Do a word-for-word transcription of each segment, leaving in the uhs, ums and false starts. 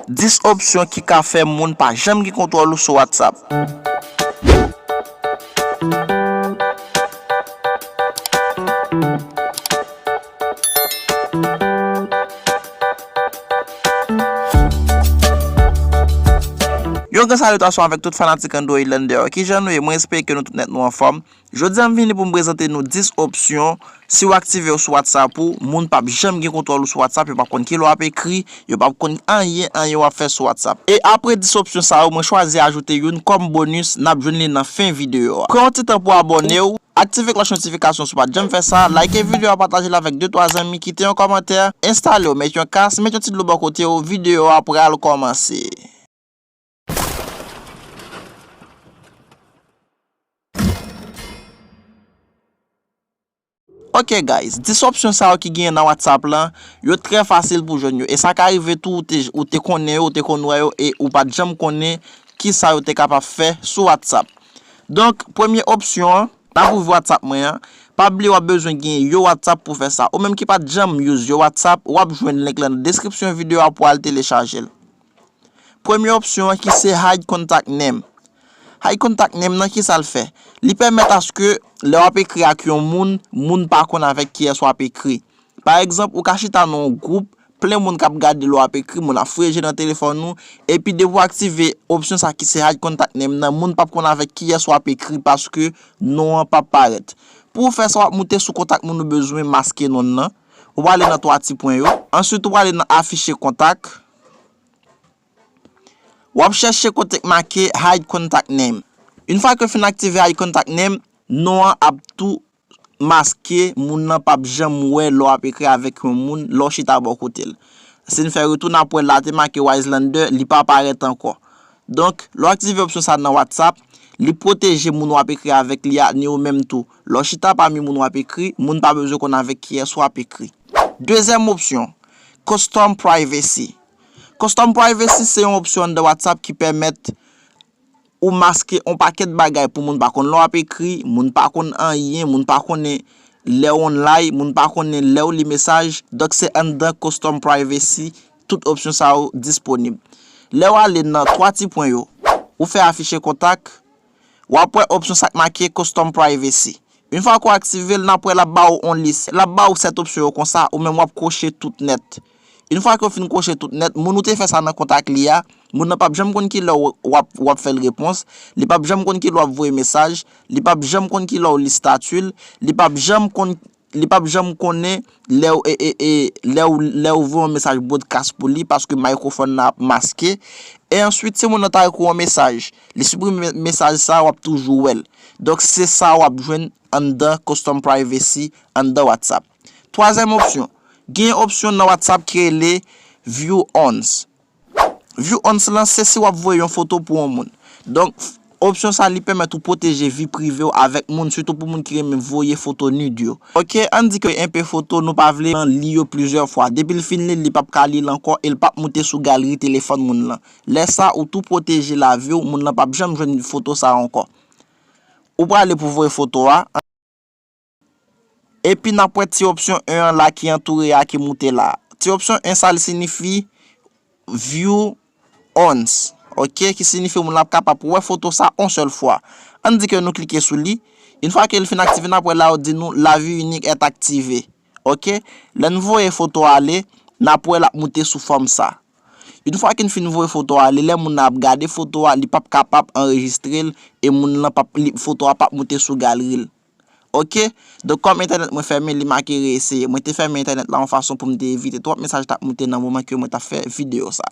Dis opsyon ki ka fè moun pa janm gen kontwòl ou sou WhatsApp. Yon gran salitasyon avèk tout fanatik Android Lander. Kijan nou ye? Mwen espere ke nou tout nèt nou anfòm. Jodi a m vini pou m prezante nou dis opsyon, si w aktive yo sou WhatsApp ou, moun p ap janm gen kontwòl ou sou WhatsApp, yo p ap konn ki lè w ap ekri, yo p ap konn anyen, anyen w ap fè sou WhatsApp. E apre dis opsyon sa yo, mwen chwazi ajoute youn kòm bonis, n ap jwenn li nan fen videyo a. Pran yon ti tan pou abòne w, aktive klòch notifikasyon si w pa t janm fè sa, like videyo a, pataje l avèk de twa zanmi, kite yon kòmantè, enstale w, met yon kas, met yon ti dlo bò kote w, videyo a pral kòmanse. Ok guys, dis opsyon sa yo ki genyen nan WhatsApp lan, yo trè fasil pou jwenn yo. E sa ka rive tou ou te, ou te konnen yo, ou te konn wè yo e ou pa t janm konnen ki sa yo te kapab fè sou WhatsApp. Donk, premye opsyon an, n ap ouvri WhatsApp mwen an. Pa bliye w ap bezwen gen yon WhatsApp pou fè sa. Ou menm ki pa t janm use yon WhatsApp, w ap jwenn link lan nan deskripsyon videyo a pou al telechaje l. Premye opsyon an ki se Hide Contact Name. Hide Contact Name nan ki sa l fè? Li pèmèt aske lè w ap ekri ak yon moun, moun pa konn avèk kiyès w ap ekri. Pa egzanp, ou ka chita nan yon gwoup, plen moun k ap gade lè w ap ekri, moun ap fouye je nan telefòn ou, epi depi w aktive opsyon sa ki se Hide Contact Name nan, moun p ap konn avèk kiyès w ap ekri paske non an p ap parèt. Pou w fè sa, w ap moute sou kontak moun ou bezwen maske non nan. Ou prale nan twa ti pwen yo. Answit, ou prale nan Afficher contact. W ap chèche kote k make Hide Contact Name. Yon fwa ke w fin aktive Hide Contact Name, non an ap tou maske, moun nan p ap janm wè lè w ap ekri avèk yon moun, lè w chita bò kote l. Si n fè retou, n ap wè la te make Wiselander, li pa parèt ankò. Donk, lè w aktive opsyon sa nan WhatsApp, li pwoteje moun w ap ekri avèk li a, ni ou menm tou. Lè w chita pami moun w ap ekri, moun pa bezwen konn avèk kiyès w ap ekri. Dezyèm opsyon, Custom Privacy. Custom Privacy se yon opsyon anndan WhatsApp ki pèmèt ou maske yon pakèt bagay pou moun pa konn lè w ap ekri, moun pa konn anyen, moun pa konnen lè w online, moun pa konnen lè w li mesaj. Donk, se anndan Custom Privacy tout opsyon sa yo disponib. Lè w ale nan twa ti pwen yo, ou fè Afficher contact, w ap wè opsyon sa k make Custom Privacy. Yon fwa ke w aktive l, n ap wè l ap ba w yon lis. L ap ba w sèt opsyon yo konsa, ou menm w ap koche tout nèt. Yon fwa ke w fin koche tout nèt, moun ou te fè sa nan kontak li a, moun nan p ap janm konn ki lè w, w ap, w ap fè l repons, li p ap janm konn ki lè w ap voye mesaj, li p ap janm konn ki lè w li estati l, li p ap janm konn, li p ap janm konnen lè w, e, e, e, lè w, lè w voye yon mesaj broadcast pou li, paske mikrofòn nan ap maske. E answit, si moun nan ta ekri w yon mesaj, li siprime mesaj sa, w ap toujou wè l. Donk, se sa w ap jwenn anndan Custom Privacy anndan WhatsApp. Twazyèm opsyon, gen opsyon nan WhatsApp ki rele View Once. View Once lan, se si w ap voye yon foto pou yon moun. Donk, opsyon sa, li pèmèt ou pwoteje vi prive w avèk moun, sitou pou moun ki renmen voye foto nude yo. Ok, ann di ke enpe foto, nou pa vle li yo plizyè fwa. Depi l fin li, li p ap ka li l ankò e l p ap moute sou galri telefòn moun lan. Lè sa, ou tou pwoteje lavi w, moun lan p ap janm jwenn foto sa ankò. Ou prale pou voye foto a. Epi n ap wè ti opsyon en an la ki antoure a ki moute la. Ti opsyon en sa, li siyifi View Once, ok, ki siyifi moun la ap kapab wè foto sa yon sèl fwa. Ann di ke nou klike sou li. Yon fwa ke l fin aktive, n ap wè la yo di nou la vue unique est activée. Ok, lè n voye foto a ale, n ap wè l ap moute sou fòm sa. Yon fwa ke n fin voye foto a ale, lè moun nan ap gade foto a, li p ap kapab anrejistre l e moun lan p ap, li, foto a p ap moute sou galri l. Ok, donk kòm entènèt mwen fèmen, li make reeseye. Mwen te fèmen entènèt la yon fason pou m te evite twòp mesaj t ap moute nan moman ke mwen t ap fè videyo sa.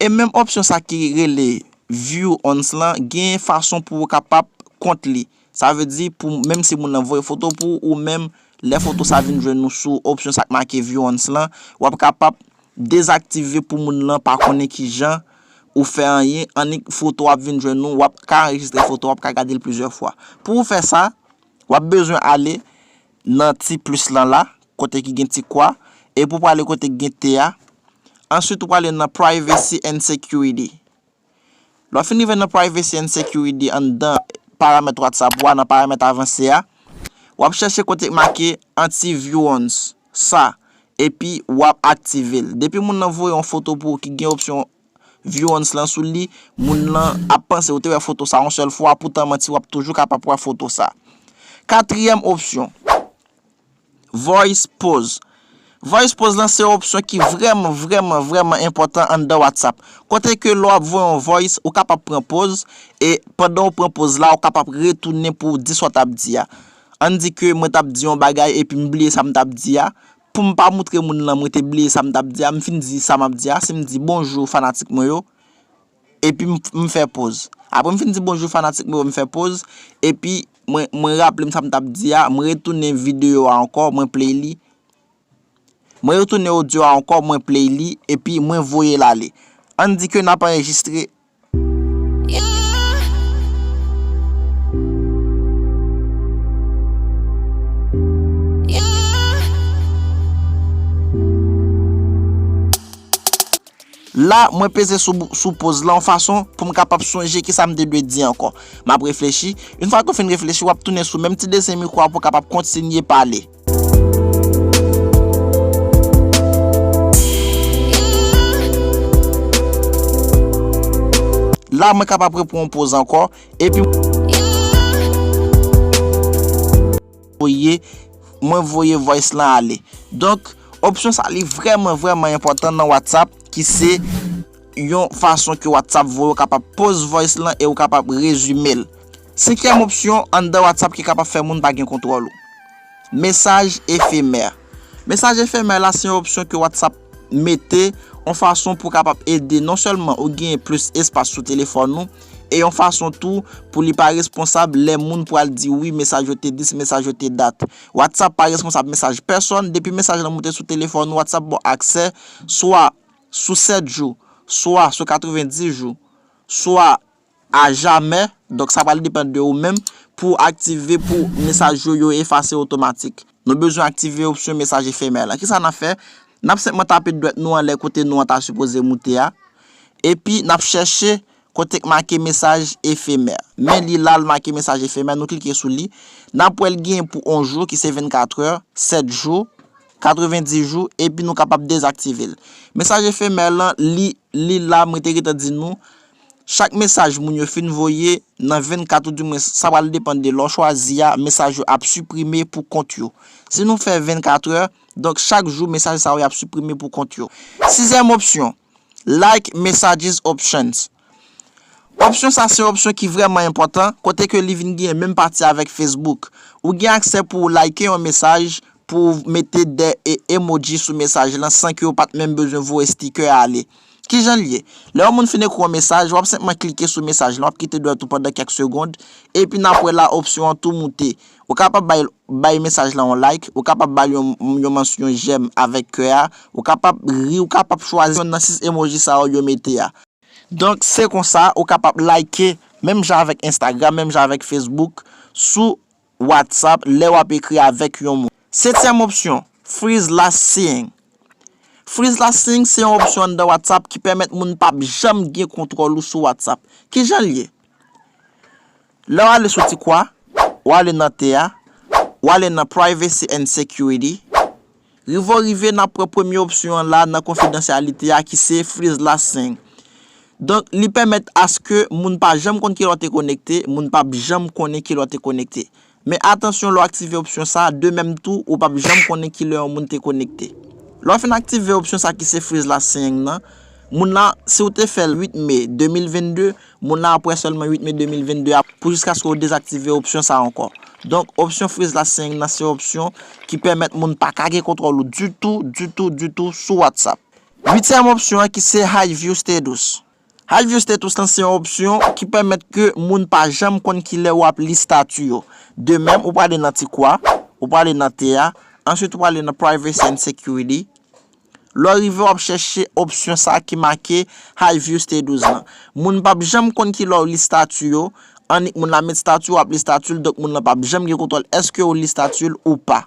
E menm opsyon sa ki rele View Once lan, gen fason pou w kapab kont li. Sa vle di, pou, menm si moun nan voye foto pou ou, ou menm, lè foto sa vin jwenn ou sou opsyon sa k make View Once lan, w ap kapab dezaktive pou moun lan pa konnen kijan ou fè anyen, annik foto ap vin jwenn ou, w ap ka anrejistre foto, w ap ka gade l plizyè fwa. Pou w fè sa, w ap bezwen ale nan ti plis lan la, kote ki gen ti kwa, epi w prale kote ki gen T a. Answit, ou prale nan Privacy and Security. Lè w fin rive nan Privacy and Security anndan paramèt WhatsApp ou a, nan paramèt avanse a, w ap chèche kote k make Anti-View Once. Sa, epi w ap aktive l. Depi moun nan voye yon foto pou ou ki gen opsyon view once lan sou li, moun nan ap panse ou te wè foto sa yon sèl fwa, poutan manti, w ap toujou kapab wè foto sa. Katriyèm opsyon, voice pause. Voice pause lan se yon opsyon ki vrèman, vrèman, vrèman enpòtan anndan WhatsApp. Kote ke lè w ap voye yon voice, ou kapab pran pòz, e pandan w pran pòz la, ou kapab retounen pou w di sa w t ap di a. Ann di ke mwen t ap di yon bagay epi m bliye sa m t ap di a. Pou m pa moutre moun nan mwen te bliye sa m t ap di a, m fin di sa m ap di a, si m di bonjou fanatik mwen yo, epi m, m fè pòz. Apre m fin di bonjou fanatik mwen yo, m fè pòz, epi mwen, mwen raple m sa m t ap di a, mwen retounen videyo a ankò, mwen play li. Mwen retounen odyo a ankò, mwen play li, epi mwen voye l ale. Ann di ke n ap anrejistre. La, mwen peze sou, sou pòz lan yon fason pou m kapab sonje kisa m te dwe di ankò. M ap reflechi. Yon fwa ke w fin reflechi, w ap tounen sou menm ti desen mikwo a pou w kapab kontinye pale. La, mwen kapab repran yon pòz ankò, epi voye, mwen voye voice lan ale. Donk, opsyon sa li vrèman, vrèman enpòtan nan WhatsApp, ki se yon fason ke WhatsApp voye, ou kapab pause voice lan e ou kapab rezime l. Senkyèm opsyon anndan WhatsApp ki kapab fè moun pa gen kontwòl ou. Mesaj efemè. Mesaj efemè la se yon opsyon ke WhatsApp mete yon fason pou kapab ede non sèlman ou genyen plis espas sou telefòn ou, e yon fason tou pou li pa responsab lè moun pral di wi mesaj yo te dis, mesaj yo te dat. WhatsApp pa responsab mesaj pèsòn, depi mesaj lan moute sou telefòn ou, WhatsApp ba w aksè swa sou sèt jou, swa sou katrevenndis jou, swa a jamè, donk sa pral depann de ou menm, pou aktive pou mesaj yo, yo efase otomatik. Nou bezwen aktive opsyon mesaj efemè lan. Kisa n ap fè? N ap senpman tape dwèt nou anlè kote non an ta sipoze moute a, epi n ap chèche kote k make mesaj efemè. Men li la, l make mesaj efemè, nou klike sou li. N ap wè l gen pou yon jou ki se vennkatrè, sèt jou, katrevenndis jou, epi nou kapab dezaktive l. Mesaj efemè lan, li, li la, mwen te gentan di nou, chak mesaj moun yo fin voye nan vennkat ou dimwen sa pral depann de lè w chwazi a, mesaj yo ap siprime pou kont yo. Si nou fè vennkatrè, donk chak jou mesaj sa yo ap siprime pou kont yo. Sizyèm opsyon, like messages options. Opsyon sa se yon opsyon ki vrèman enpòtan, kote ke li vin genyen menm pati avèk Facebook. Ou gen aksè pou w like yon mesaj, pou w mete de e emoji sou mesaj lan san ke w pa t menm bezwen voye sticker a ale. Kijan l ye? Lè yon moun fin ekri yon mesaj, w ap senpman klike sou mesaj lan, w ap kite dwèt ou pandan kèk segonn, epi n ap wè la opsyon an tou moute. Ou kapab bay, bay mesaj lan yon like, ou kapab ba l yon, yon mansyon, yon jèm avèk kè a, ou kapab ri, ou kapab chwazi yonn nan sis emoji sa yo yo mete a. Donk, se konsa ou kapab like, menm jan avèk Instagram, menm jan avèk Facebook, sou WhatsApp, lè w ap ekri avèk yon moun. Setyèm opsyon, freeze last seeing. Freeze last seeing se yon opsyon anndan WhatsApp ki pèmèt moun p ap janm gen kontwòl ou sou WhatsApp. Kijan l ye? Lè w ale sou ti kwa, w ale nan T a, w ale nan Privacy and Security. Rive w rive, n ap pran premye opsyon an la nan konfidansyalite a ki se freeze last seeing. Donk, li pèmèt aske moun pa janm konn kilè w te konekte, moun p ap janm konnen kilè w te konekte. Men atansyon, lè w aktive opsyon sa a, de menm tou, ou p ap janm konnen kilè yon moun te konekte. Lè w fin aktive opsyon sa ki se freeze last seeing nan, moun nan, si w te fè l uit me de mil vennde, moun nan ap wè sèlman uit me de mil vennde a pou jiskaske w dezaktive opsyon sa a ankò. Donk, opsyon freeze last seeing nan se opsyon ki pèmèt moun pa ka gen kontwòl ou ditou, ditou, ditou sou WhatsApp. Uityèm opsyon an ki se hide view status. Hide view status lan se yon opsyon ki pèmèt ke moun pa janm konn kilè w ap li stati yo. De menm, ou prale nan ti kwa, ou prale nan T a, answit ou prale nan Privacy and Security. Lè w rive, w ap chèche opsyon sa ki make hide view status lan. Moun p ap janm konn kilè w li stati yo, annik moun la met stati, w ap li stati l, donk moun nan p ap janm gen kontwòl èske w li stati l ou pa.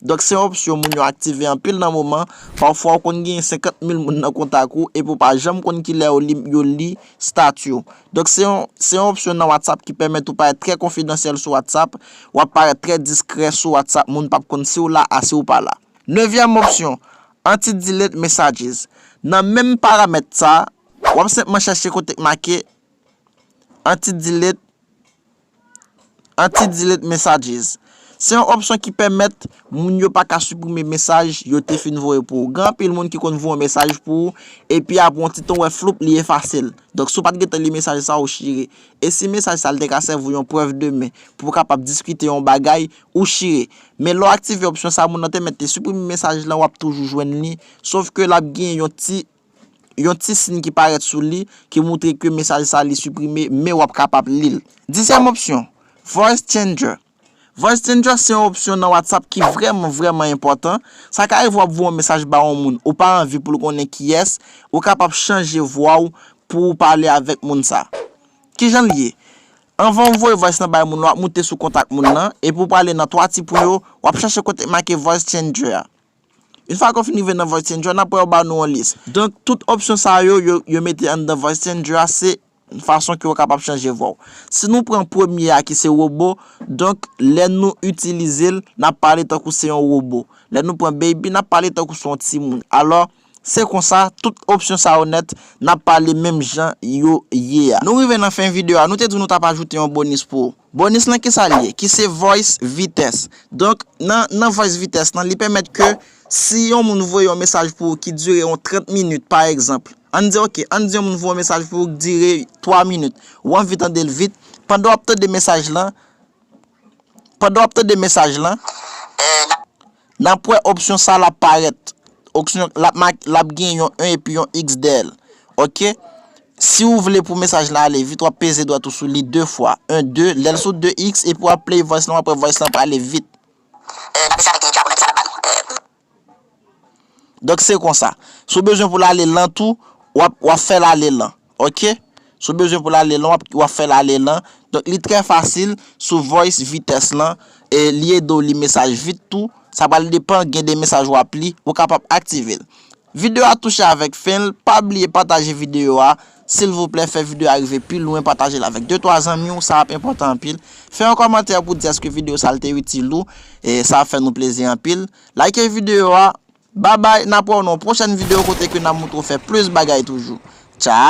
Donk, se yon opsyon moun yo aktive anpil nan moman. Pafwa, w konn genyen senkant mil moun nan kontak ou, epi w pa janm konn kilè yo li, yo li stati w. Donk, se yon, se yon opsyon nan WhatsApp ki pèmèt ou parèt trè konfidansyèl sou WhatsApp, w ap parèt trè diskrè sou WhatsApp, moun p ap konn si w la a si w pa la. Nevyèm opsyon, Anti-delete messages. Nan menm paramèt sa, w ap senpman chèche kote k make anti-delete, anti-delete messages. Se yon opsyon ki pèmèt moun yo pa ka siprime mesaj yo te fin voye pou ou. Gen anpil moun ki konn voye yon mesaj pou ou, epi apre yon ti tan w wè floup, li efase l. Donk, si w pa t gentan li mesaj sa, ou chire. E si mesaj sa, l te ka sèvi w yon prèv de men, pou w kapab diskite yon bagay, ou chire. Men lè w aktive opsyon sa, moun nan te mèt te siprime mesaj lan, w ap toujou jwenn li, sof ke l ap gen yon ti yon ti siy ki parèt sou li ki montre ke mesaj sa li siprime, men w ap kapab li l. Dizyèm opsyon, voice changer. Voice changer se yon opsyon nan WhatsApp ki vrèman, vrèman enpòtan. Sa ka rive w ap voye yon mesaj ba yon moun ou pa anvi pou l konnen kiyès, ou kapab chanje vwa w pou w pale avèk moun sa. Kijan l ye? Anvan w voye voice lan bay moun, w ap moute sou kontak moun nan, epi w prale nan twa ti pwen yo, w ap chèche kote k make voice changer a. Yon fwa ke w fin rive nan voice changer, n ap wè yo ba nou yon lis. Donk, tout opsyon sa yo, yo, yo mete anndan voice changer a, se fason ke w kapab chanje vwa w. Si nou pran premye a ki se wobo, donk, lè nou itilize l, n ap pale tankou se yon wobo. Lè nou pran baby, n ap pale tankou se yon timoun. Alò, se konsa, tout opsyon sa yo nèt, n ap pale menm jan yo ye a. Nou rive nan fen videyo a, nou te di w nou t ap ajoute yon bonis pou ou. Bonis lan ki sa l ye? Ki se voice vitesse. Donk, nan, nan voice vitesse lan, li pèmèt ke si yon moun voye yon mesaj pou ou ki dire yon trant minit, pa egzanp, ann di, oke, ann di yon moun voye yon mesaj pou ou ki dire twa minit, ou anvi tande l vit, pandan w ap tande mesaj lan, pandan w ap tande mesaj lan, n ap wè opsyon sa l ap parèt. Opsyon, l ap mak-, l ap gen yon en epi yon x dèyè l. Oke? Si w vle pou mesaj la ale vit, w ap peze dwèt ou sou li de fwa. En, de, lè l sou de x, epi w ap play voice lan, w ap wè voice lan prale vit. Donk, se konsa. Si w bezwen pou l ale lan tou, w ap, w ap fè l ale lan. Oke? Si w bezwen pou l ale lan, w ap, w ap fè l ale lan. Donk, li trè fasil sou voice vitesse lan. E li ede w li mesaj vit tou. Sa pral depann gen de mesaj w ap li, ou kapab aktive l. Videyo a touche avèk fen l. Pa bliye pataje videyo a. Silvouplè, fè videyo a rive pi lwen. Pataje l avèk de, twa zanmi w. Sa ap enpòtan anpil. Fè yon kòmantè pou di èske videyo sa a te itil ou. E sa ap fè nou plezi anpil. Like videyo a. Babay, n ap wè w nan yon pwochèn videyo kote ke n ap montre w fè plis bagay toujou. Tchao!